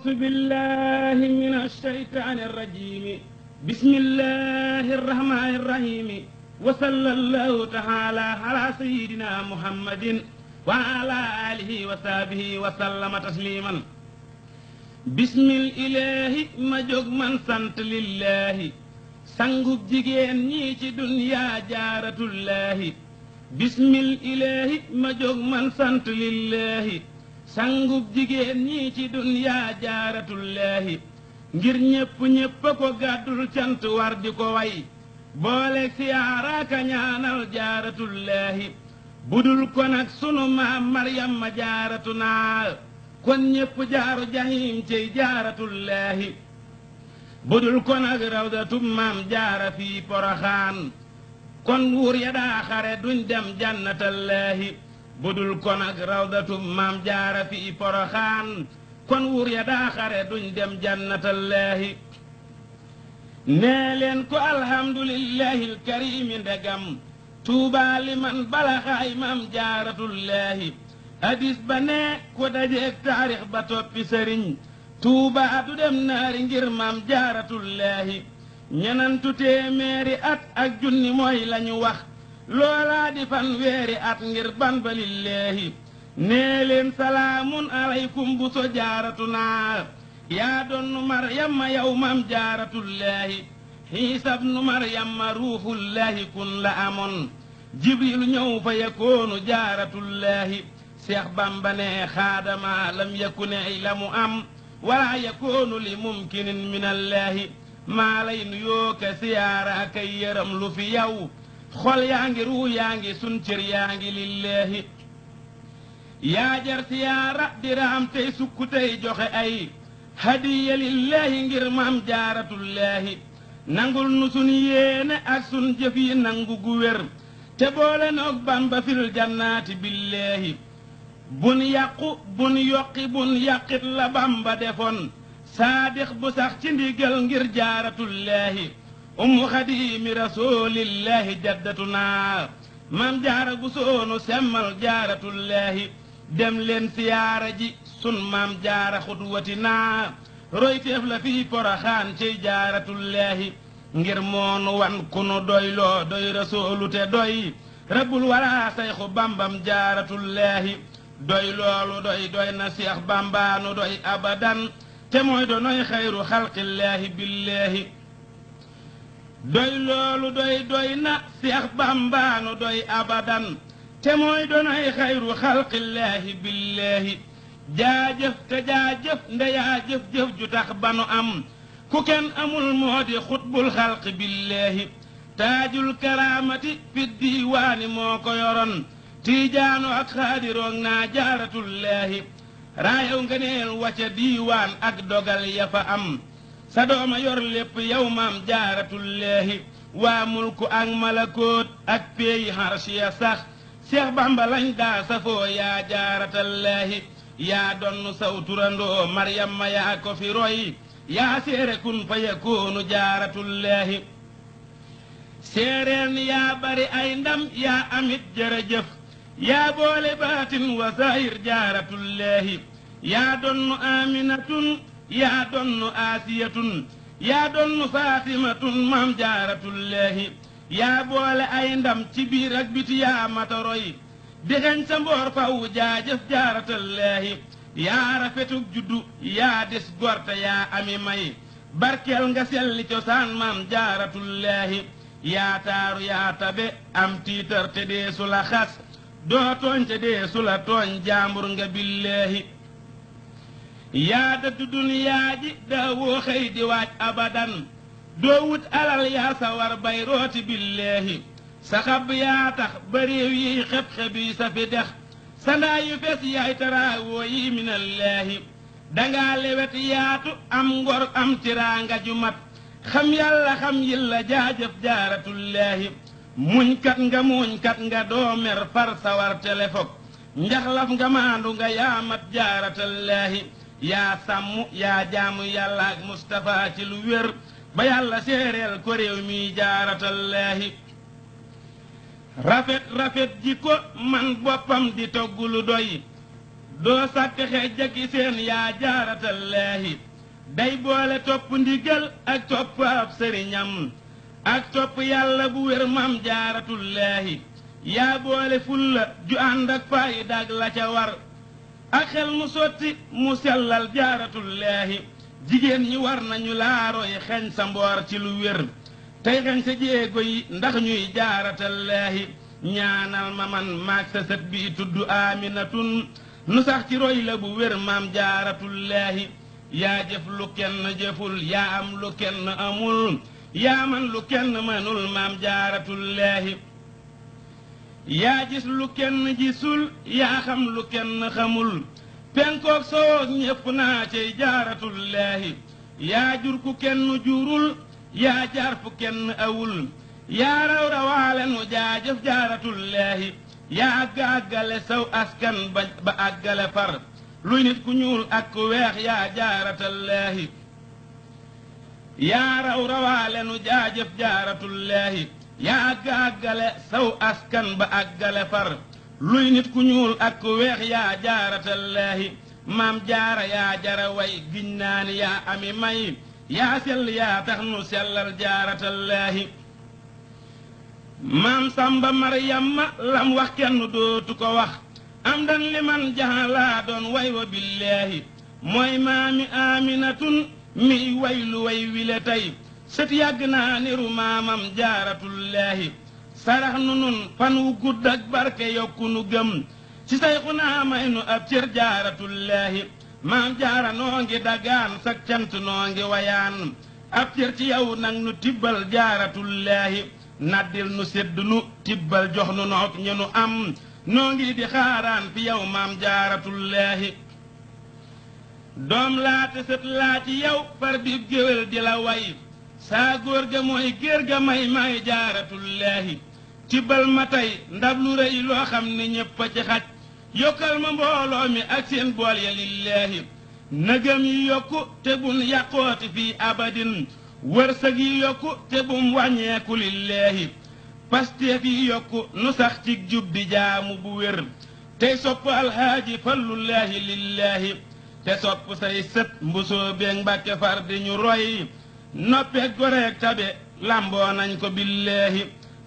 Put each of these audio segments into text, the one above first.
أعوذ بالله من الشيطان الرجيم بسم الله الرحمن الرحيم وصلى الله تعالى على سيدنا محمد وعلى آله وصحبه وسلم تسليما بسم الإله ما jóg man sant lillahi sangub jigéen ñi ci dunya jaaratullahi bismil ilahi ma jóg man sant lillahi sangub jigéen ñi ci dunya jaaratullahi ngir ñépp ko gàddul cant war di ko way boole siyaara ka ñaanal jaaratullahi budul ko nag sunu maam Maryam ma jaaratu naa kon ñépp jaaru jahim cey jaaratullahi budul ko nag rawdatu maam jaara fii Poroxaan kon wuur ya daa xare duñ dem jannatallahi budul ko nag rawdatu maam jaara fii Poroxaan kon wuur ya daa xare duñ dem jannatallahi nee leen ko alhamdulillahi alkarimi ndegam tuubaa liman balaxaay maam jaaratullahi hadis ba ne ko dajeeg taarix ba toppi sëriñ tuubaa du dem naari ngir maam jaaratullahi ñenantu téeméeri at ak junni mooy lañu wax loolaa di fanweeri at ngir ban ba lillahi nee leen salaamun aleykum bu so jaaratu naa yaa doon Maryama yow maam jaaratullahi Iisa bnu Maryama ruuhullahi kun la amoon Jibril ñëw fa yakoonu jaaratullahi Seex Bamba ne xaadama lam yakune ay la mu am wala yakoonu li mumkinin minallahi maa lay nuyoo ka siyaara kay yëram lu fi yow xol yaa ngi ruu yaa ngi sun cër yaa ngi lillahi yaa jar siyaara diraam tey sukk tey joxe ay hadiya lillahi ngir maam jaaratullahi nangul nu sun yéene ak sun jëf yi nangu gu wér te boole noog Bamba fil jannaati billahi bun yàqu bun yokki bun yàqit la Bamba defoon saadix bu sax ci ndigal ngir jaaratullahi ummu xadiimi rasulillahi jaddatunaa maam jaara gu soonu semmal jaaratullahi dem leen siyaara ji sun maam jaara xudwatinaa royteef la fii Poroxaan cey jaaratullahi ngir moonu wan ku nu doyloo doy rasuulu te doy rabbul waraa sayxu bambam jaaratullahi doy loolu doy na Seex Bambaanu doy abadan te mooy donoy xayru xalqillaahi billahi doy loolu doy na Seex Bambaanu doy abadan te mooy donoy xayru xalqillaahi billahi jaajëf te jaajëf ndeyaa jëf-jëf ju tax banu am ku kenn amul moo di xutbul xalq billahi taajul karaamati fi diiwaani moo ko yoroon tiijaanu ak xaadiroog naa jaaratullahi raayaw ngeneel wacca diiwaan ak dogal ya fa am sa dooma yor lépp yow maam jaaratullahi waa mulku ak malakoot ak peeyi harsiya sax Seex Bamba lañ daa safoo yaa jaaratallahi yaa donnu saw turandoo Maryama yaa ko fi roy yaa séere kun fa yakoonu jaaratullahi séeréer ni yaa bari ay ndam yaa amit jërëjëf yaa boole baatin wa zahir jaaratullahi yaa donnu aminatun yaa donnu asiyatun yaa donnu faatimatun maam jaaratullahi yaa boole ay ndam ci biir ak biti yaa matoroy dexeñ sa mboor faw jaajëf jaaratullahi yaa rafetug juddu yaa des gorte yaa ami may barkeel nga selli cosaan maam jaaratullahi yaa taaru yaa tabe am tiitar te dee su la xas doo tooñ te dee su la tooñ jaambur nga billahi yaa dëddu duniyaa ji daa woo xëy di waaj abadan doo wut alal yaa sa war bay rooti billahi sa xab yaa tax ba réew yi xeb-xeb yi sa fi dex sa ndaa yu fes yaay taraawoo yi minallahi dangaa lewet yaatu am ngor am tiraanga ju mat xam yàlla xam yilla jaajëf jaaratullahi muñkat nga doo mer far sawar telefog njaxlaf nga maandu nga yaa mat jaaratullahi yaa sàmm yaa jaamu yàlla ak Mustafa ci lu wér ba yàlla séeréel ko réew mi jaaratullahi rafet jikko man boppam di togg lu doy doo sàkk xejjaki seen yaa jaaratallaahi day boole topp ndigal ak topp ab sëriñam ak topp yàlla bu wér mam jaaratullaahi yaa boole fulla ju ànd ak fayda ak la ca war ak xel mu sotti mu sellal jaaratullaahi jigéen ñi war nañu laaroy xeñ sa mboor ci lu wér tey xeñ sa jéego yi ndax ñuy jaaratallaahi ñaanal ma man maag sa sët bi tudd Aminatun nu sax ci roy la bu wér maam jaaratullaahi yaa jëf lu kenn jëful yaa am lu kenn amul yaa man lu kenn mënul maam jaaratullaahi yaa gis lu kenn gisul yaa xam lu kenn xamul penkook sowoog ñépp naa cey jaaratullaahi yaa jur ku kenn jurul yaa jaar fu kenn awul yaa raw rawaale nu jaajëf jaaratullaahi yaa àggale saw askan ba àggale far luy nit ku ñuul ak ku weex yaa jaaratallaahi yaa raw rawaale nu jaajëf jaaratullaahi yaa àggale saw askan ba àggale far luy nit ku ñuul ak ku weex yaa jaaratallaahi maam jaara yaa jara way giñ naa ni yaa ami may yaa sell yaa tax nu sellal jaaratallaahi maam samba maryamma lam wax kenn dootu ko wax am dan li man jaxalaa doon way wa billaahi mooy maami Aminatun mi way lu way wile tey sët yàgg naa niru maamam jaaratullaahi sarax nu nun fan wu gudd ak barke yokku nu gëm ci sayxu naa may nu ab cër jaaratullaahi maam jaara noo ngi dagaan sak cant noo ngi wayaan ab cër ci yow nag nu tibbal jaaratullaahi naddil nu sedd nu tibbal jox nu noog ñu nu am noo ngi di xaaraan fi yow maam jaaratullaahi doom laa te sët laa ci yow far bi géwél di la way saa góor ga mooy géer ga may jaaratullaahi tibbal ma tey ndab lu rëy loo xam ni ñépp a ci xaj yokkal ma mbooloo mi ak seen bool ya lillaahi nëgëm yi yokku te bun yàqooti fii abadin wërsëg yi yokku te bum wàññeeku lillaahi pasteef yi yokku nu sax ci jub di jaamu bu wér tey sopp alhaaji fallullaahi lillaahi te sopp say sët mbusoo beeg mbàkke far di ñu roy noppeeg goreeg tabe lamboo nañ ko billaahi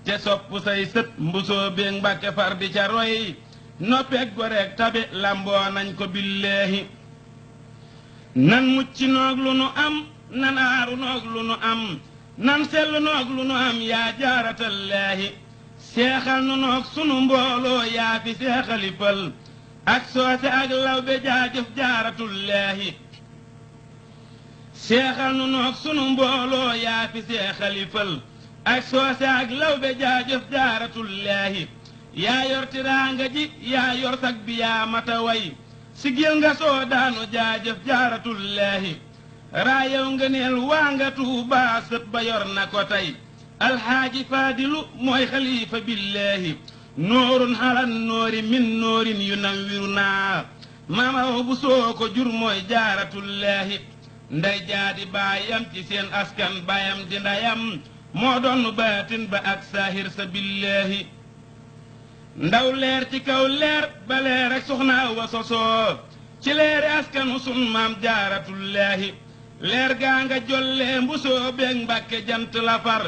te sopp say sët mbusoo beeg mbàkke far di ca roy noppeeg goreeg tabe lamboo nañ ko billaahi nan mucc noog lu nu am nan aaru noog lu nu am nan sell noog lu nu am yaa jaaratallaahi seexal nu noog sunu mbooloo yaa fi seexali fal ak soose ak lawbe jaajëf jaaratullaahi seexal nu noog sunu mbooloo yaa fi seexali fal ak soose ak lawbe jaajëf jaaratullaahi yaa yor tiraanga ji yaa yor sag bi yaa mata way sigil nga soo daanu jaajëf jaaratullaahi raayaw nga neel waa nga Tuubaa sët ba yor na ko tey alxaaji faadilu mooy xalifa billaahi noorun xalan noori min noorin yu nawwiru naa maamaw bu soo ko jur mooy jaaratullaahi nday jaadi baayam ci seen askan baayam di ndayam moo doon baatin ba ak saahir sa billaahi ndaw leer ci kaw leer ba leer ak soxna wa sosoo ci leeri askanu sun maam jaaratullaahi leer gaa nga jollee mbusoo beeg mbàkke jant la far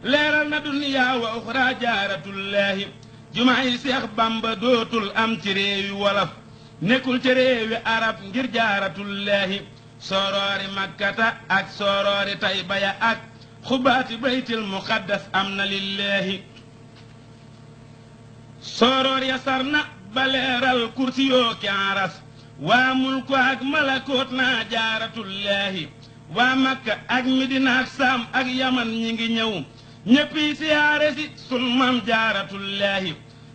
leeral na duniyaa wa uxraa jaaratullaahi jumaay seex bamba dootul am ci réewi wolof nekkul ci réewi arab ngir jaaratullaahi sooroori makkata ak sooroori taybaya ak xubaati baytil muqaddas am na lillaahi sooroor ya sar na ba leeral kursiyoo ki aras waa mulku ak malakoot naa jaaratullaahi waa makka ak midina ak saam ak yaman ñi ngi ñëw ñéppi siyaare si sun mam jaaratullaahi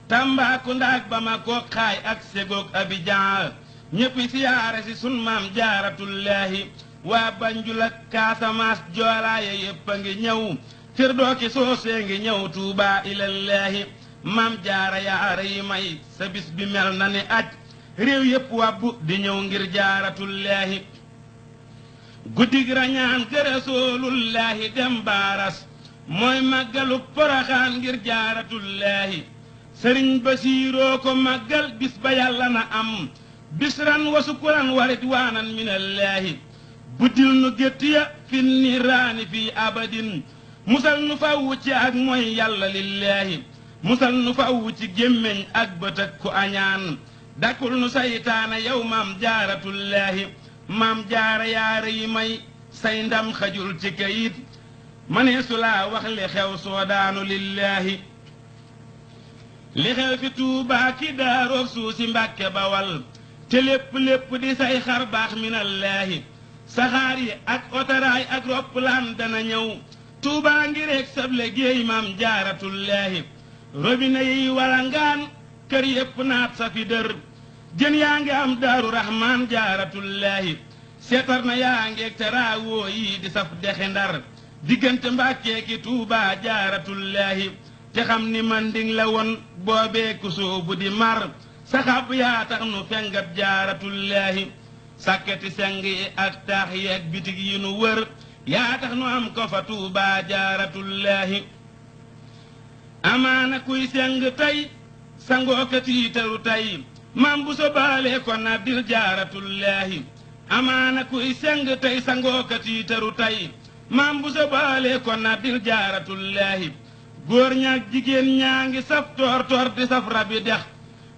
Tambaakunda ak Bamako xaay ak Ségog Abidjan ñéppi siyaare si sun mam jaaratullaahi waa Banjul ak Casamance joolaaye yépp a ngi ñëw firdooki soosee ngi ñëw Tuubaa ilallaahi mam jaara yaara yi may sa bis bi mel na ni aj réew yépp wàbbu di ñëw ngir jaaratullaahi guddig rañaan ga rasuulullaahi dem baaras mooy màggalu Poroxaan ngir jaaratullaahi sëriñ Basiiroo ko màggal bis ba yàlla na am bisran wa sukuran wa ridwanan min allahi buddil nu gétt ya fi niraani fi abadin musal nu faww ci ak mooy yàlla lillaahi musal nu faww ci gémmeñ ak bët ak ku añaan dakkul nu saytaana yow maam jaaratullaahi maam jaara yaara yi may say ndam xajul ci kayit manee su laa wax li xew soodaanu lillaahi li xew fi tuubaa ki daaroof suusi mbàkke bawal te lépp di say xar baax minallaahi saxaar yi ak otaraay ak roppalaan dana ñëw tuubaa ngi reeg sable géey maam jaaratullaahi robine yi walangaan kër yépp naat sa fi dër jën yaa ngi am daaru rahmaan jaaratullaahi seetar na yaa ngeeg teraawoo yi di saf dexi ndar diggante mbàkkee ki tuubaa jaaratullaahi te xam ni manding la woon boobee ku soobu di mar saxab yaa tax nu fengat jaaratullaahi sàkketi seng yi ak taax yi ak bitig yi nu wër yaa tax nu am ko fa tuubaa jaaratullaahi amaana kuy seng tey sangoo ka tiitaru tey maam bu so baalee ko naddil jaaratullaahi amaana kuy seng tey sangoo ka tiitaru tey maam bu so baalee ko naddil jaaratullaahi góor ñaak jigéen ñaa ngi saf toor di saf rabi dex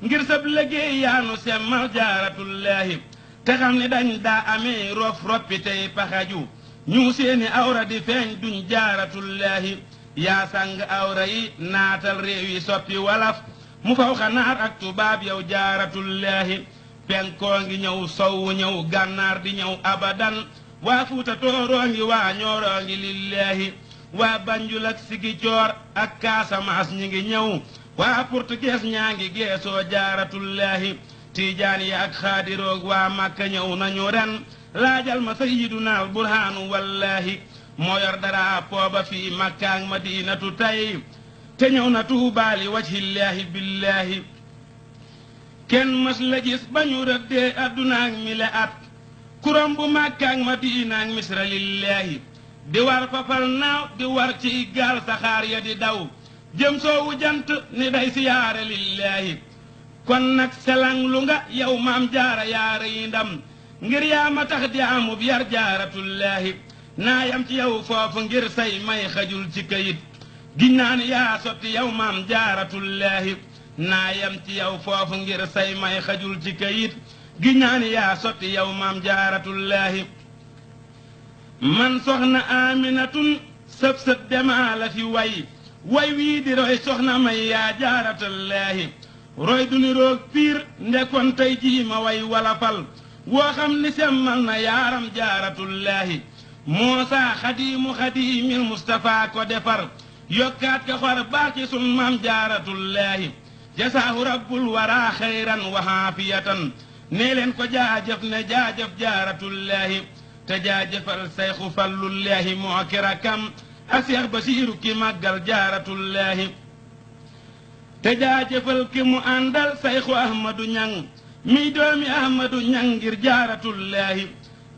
ngir sab liggéey yaanu semmal jaaratullaahi te xam ne dañ daa amee roppi tey paxaju ñu seeni awra di feeñ duñ jaaratullaahi yaa sang awra yi naatal réew yi soppi walaf mu faw xanaar ak tubaab yow jaaratullaahi penkoo ngi ñëw sowwu ñëw gànnaar di ñëw abadan waa fuuta tooroo ngi waa ñooroo ngi lillaahi waa banjul ak sigicoor ak kaasamaas ñi ngi ñëw waa portugees ñaa ngi geesoo jaaratullaahi tiijaan yi ak xaadiroog waa màkka ñëw nañu ren laajal ma sayyiduna al burhaanu wallaahi moo yor dara pooba fii makka ak madinatu tey te ñëw na tuubaali wajhillaahi billaahi kenn mës la gis ba ñu rëddee adduna ak mile at kurom bu makka ak madina ak misra lillaahi di war fafal naaw di war ci gaal saxaar ya di daw jëm soowu jant ni day siyaare lillaahi kon nag selang lu nga yow maam jaara yaara yi ndam ngir yaa ma tax di amub yar jaaratullaahi naa yam ci yow foofu ngir say may xajul ci kayit giñ naa ni yaa sotti yow maam jaaratullaahi naa yam ci yow foofu ngir say may xajul ci kayit giñ naa ni yaa sotti yow maam jaaratullaahi man soxna aminatun sëb demaa la fi way wii di roy soxna may yaa jaaratullaahi roy du ni roog piir ndekon tey jii ma way walafal woo xam ni semmal na yaaram jaaratullaahi moosaa xadiimil mustapha ko defar yokkaat ka xor baax ci sun maam jaaratullaahi jasaahu rabbul waraa xayran wa haafiyatan nee leen ko jaajëf ne jaajëf jaaratullaahi te jaajëfal sayxu fallullaahi moo ki rakkam ak seex basiiru ki màggal jaaratullaahi te jaajëfal ki mu àndal sayxu ahmadu ñang mi doomi ahmadu ñang ngir jaaratullaahi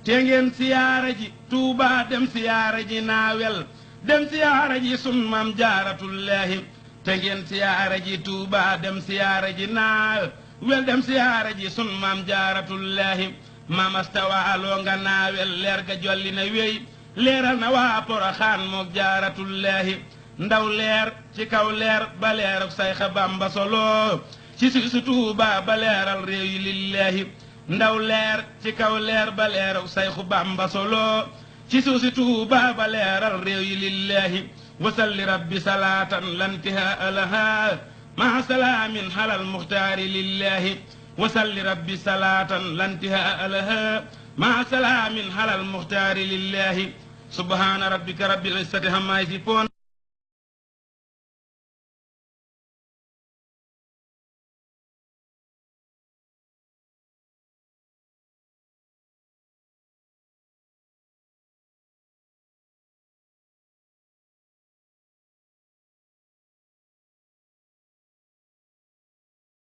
te ngeen siyaara ji tuubaa dem siyaara ji naawel dem siyaara ji sun maam jaaratullaahi te ngeen siyaara ji tuubaa dem siyaara ji naawel dem siyaara ji sun maam jaaratullaahi maam astawaaloo nga naawel leer ga jolli na wéy leeral na waa poroxaan mook jaaratullaahi ndaw leer ci kaw leer ba leeruk sayxa bamba solo ci su tuubaa ba leeral réew yi lillaahi ndaw leer ci kaw leer ba leeruk sayxu bamba solo ci suusi tuubaa ba leeral réew yi lillaahi wasalli rabbi salaatan lantihaa lahaa maa salaamin halal muxtaari lillaahi wasalli rabbi salaatan lantihaa lahaa maa salaamin halal muxtaari lillaahi subhaana rabbika rabbil izzati ammaa yasifuun